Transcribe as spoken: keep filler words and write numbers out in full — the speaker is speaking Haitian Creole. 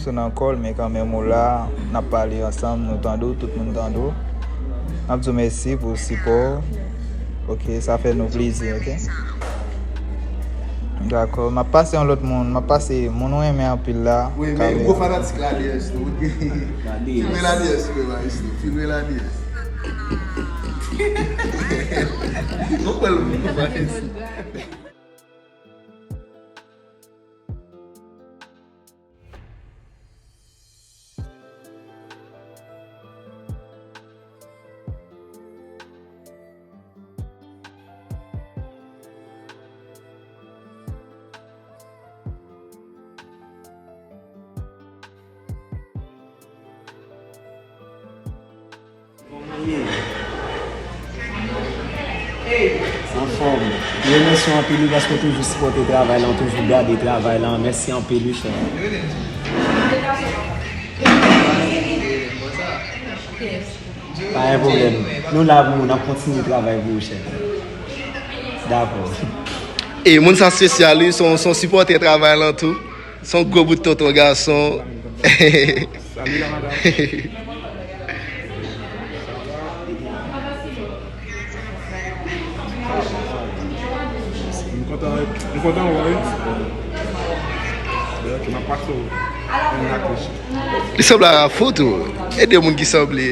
Sou nan kò l, men kanmenm ou la, n ap pale ansanm, nou tande w, tout moun tande w. N ap di w mèsi pou sipò w. Ok, sa fè nou plezi, ok? Dakò, m ap pase yon lòt moun, m ap pase moun ou renmen anpil la. Wi, men m gwo fanatik la D S tou, wi. La D S. Filme la D S, wi, maestro. Filme la D S. Nou pral, nou pral. Anfòm. Remèsye w anpil wi paske w toujou sipòte travay la, w toujou gade travay la. Mèsi anpil wi chè. Pa gen pwoblèm. Nou la pou ou, n ap kontinye travay pou ou chè. Dakò. E moun sa espesyal wi, se yon, se yon sipòtè travay lan tou. Se yon gwo bout tonton gason. Salut la madame. M kontan, m kontan wè w wi. N ap pase w yon akris. Li sanble a Rafou tou. E de moun ki sanble.